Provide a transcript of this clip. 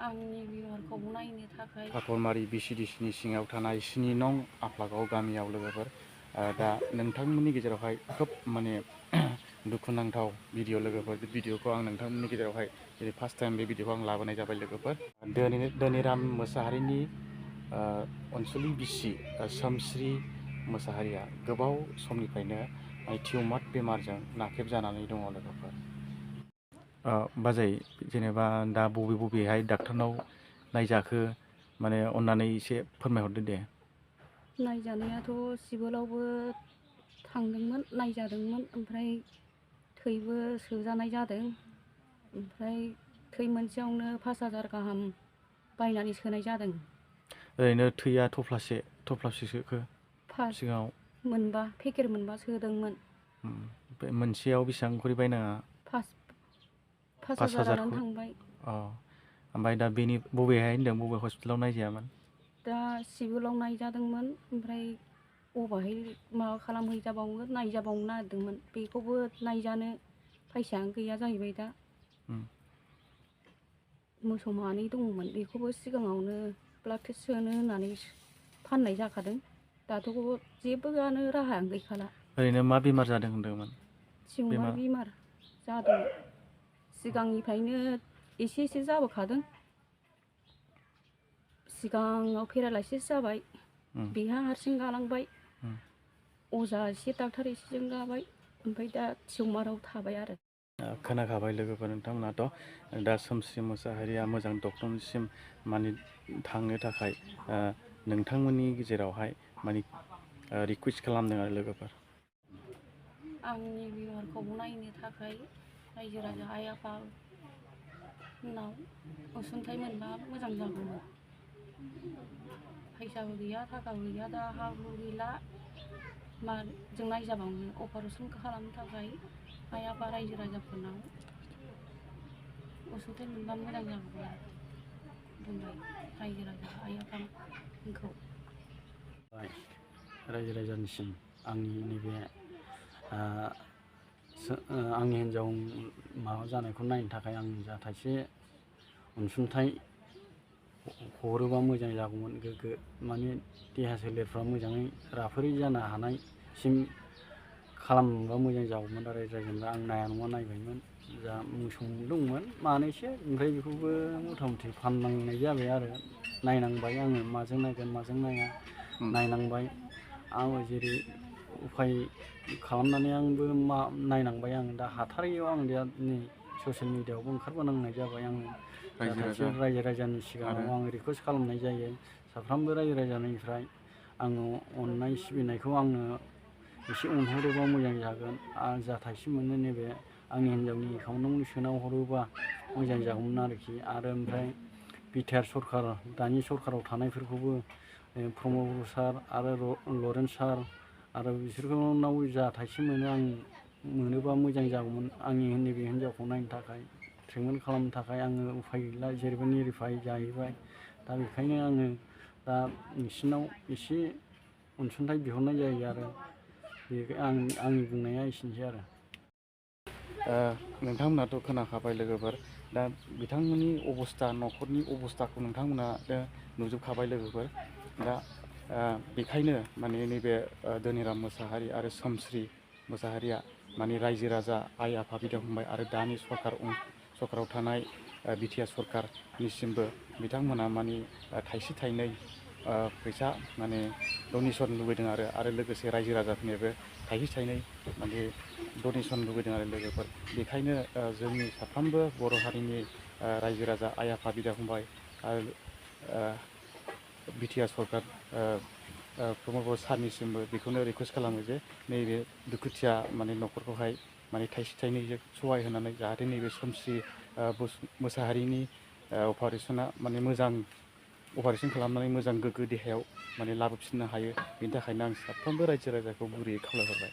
आंनि बिमारखौ नायनो थाखाय फाथलमारि बिसिडिसिनि सिङाव थानाय 7 नं आफलागाव गामियाव लोगोफोर दा नोंथांमोननि गेजेरावहाय खोब माने दुखुनांथाव भिडिअ लोगोफोर बे भिडिअखौ आं नोंथांमोननि गेजेरावहाय जेरै फार्स्ट टाइम बे भिडिअखौ आं लाबोनाय जाबाय लोगोफोर धोनिराम मोसाहारिनि अनसुलि बिसि सोमस्रि मोसाहारिया गोबाव समनिफ्रायनो टिउमार बेमारजों नाख्रेबजानानै दङ लोगोफोर। बाजै जेनेबा दा बबेहाय डाक्टारनाव नायजाखो माने अन्नानै एसे फोरमायहरदो दे। नायजानायाथ' सिभिलावबो थांदोंमोन, नायजादोंमोन, ओमफ्राय थैबो सोजानाय जादों। ओमफ्राय थै मोनसेयावनो 5,000 गाहाम बायनानै सोनाय जादों। ओरैनो थैया थफ्लाबसे सोखो सिगाङाव मोनबा पेकेट मोनबा सोदोंमोन। मोनसेयाव बेसेबां खरि बायनाङा? 5,000 थांबाय। ओमफ्राय दा बेनि बबेहाय होनदों, बबे हस्पिटालाव नायजायामोन? दा सिभिलाव नायजादोंमोन, ओमफ्राय अबाहाय माबा खालामहैजाबावनो नायजाबावनो नागिरदोंमोन। बेखौबो नायजानो फैसायानो गैया जाहैबाय दा। मोसौ मानै दङमोन, बेखौबो सिगाङावनो ब्लाड टेस्ट सोनो होननानै फाननाय जाखादों। दाथ' जेबोआनो राहायानो गैखाला। ओरैनो मा बेमार जादों होनदोंमोन? टिउमार बेमार जादों। सिगांनिफ्रायनो एसे जाबोखादों। सिगाङाव पेरालाइसिस जाबाय, बेहा हारसिं गालांबाय। अजा एसे डाक्टार एसेजों गाबाय, ओमफ्राय दा टिउमाराव थाबाय आरो। खोनाखाबाय लोगोफोर, नोंथांमोनाथ' दा सोमस्रि मोसाहारिया मोजां डक्टरनिसिम माने थांनो थाखाय नोंथांमोननि गेजेरावहाय माने रिकुवेस्ट खालामदों आरो लोगोफोर। आंनि बिमारखौ नायनो थाखाय रायजो राजा आइ आफानाव अनसुंथाइ मोनबा मोजां जागौमोन। फैसाबो गैया, थाखाबो गैया, दा हा हु गैला। माजों नायजाबावनो? अपारेसन खालामनो थाखाय आइ आफा रायजो राजाफोरनाव अनसुंथाइ मोनबा मोजां जागौमोन आरो बुंबाय रायजो राजा आइ आफामोनखौ। रायजो राजानिसिम आंनि नैबे आंनि हिन्जाव माबा जानायखौ नायनो थाखाय आं जा थाइसे अनसुंथाइ हरोबा मोजां जागौमोन। गोग्गो माने देहा सोलेरफ्रा मोजाङै राफोदै जानो हानायसिम खालामबा मोजां जागौमोन आरो रायजोफ्रा। आं नाया नङा नायबायमोन। जा मोसौ दंमोन मानैसो, ओमफ्राय बेखौबो मथा मथि फाननांनाय जाबाय आरो। नायनांबाय आङो, माजों नायगोन माजों नाया नायनांबाय। आङो जेरै उफाय खालामनानै आंबो नायनांबाय। आं दा हाथारैयाव आं दा नै ससियेल मिडियायावबो ओंखारबोनांनाय जाबाय। आङो रायजो राजानि सिगाङाव आं रिकुवेस्ट खालामनाय जायो। साफ्रोमबो रायजो राजानिफ्राय आङो अननाय सिबिनायखौ आङो एसे अनहरोबा मोजां जागोन। आं जा थाइसे मोनो नैबे आंनि हिन्जावनि एकाउन्टआवनो सोना हरोबा मोजां जागौमोन आरोखि। आरो ओमफ्राय बिटिआर सरकार, दानि सरकाराव थानायफोरखौबो प्रमद सार आरो लरेन सार आरो बिसोरनाव जा थाइसे मोनो आं मोनोबा मोजां जागौमोन। आंनि नैबे हिन्जावखौ नायनो थाखाय, ट्रिटमेन्ट खालामनो थाखाय आङो उफाय गैला, जेरैबो निरिफाय जाहैबाय। दा बेखायनो आङो दा नोंसिनाव एसे अनसुंथाइ बिहरनाय जायो आरो। आंनि बुंनाया एसेनोसै आरो। नोंथांमोनाथ' खोनाखाबाय लोगोफोर। दा बिथांमोननि अबस्था, न'खरनि अबस्थाखौ नोंथांमोना नुजोबखाबाय लोगोफोर। दा बेखायनो माने नैबे धोनिराम मोसाहारि आरो सोमस्रि मोसाहारिया माने रायजो राजा आइ आफा बिदा फंबाय आरो दानि सरकाराव थानाय बिटिआर सरकारनिसिमबो बिथांमोना माने थाइसे थाइनै फैसा माने डनेसन लुबैदों आरो लोगोसे रायजो राजाफोरनिबो थाइसे थाइनै माने डनेसन लुबैदों आरो लोगोफोर। बेखायनो जोंनि साफ्रोमबो बर' हारिनि रायजो राजा आइ आफा बिदा फंबाय आरो बिटिआर सरकार प्रमद सारनिसिमबो बेखौनो रिकुवेस्ट खालामो जे नैबे दुखुथिया माने न'खरखौहाय माने थाइसे थाइनैजों सहाय होनानै जाहाथे नैबे सोमस्रि मोसाहारिनि अपारेसना माने मोजां अपारेसन खालामनानै मोजां गोग्गो देहायाव माने लाबोफिननो हायो। बेनि थाखायनो आं साफ्रोमबो रायजो राजाखौ गुरैयै खावलायहरबाय।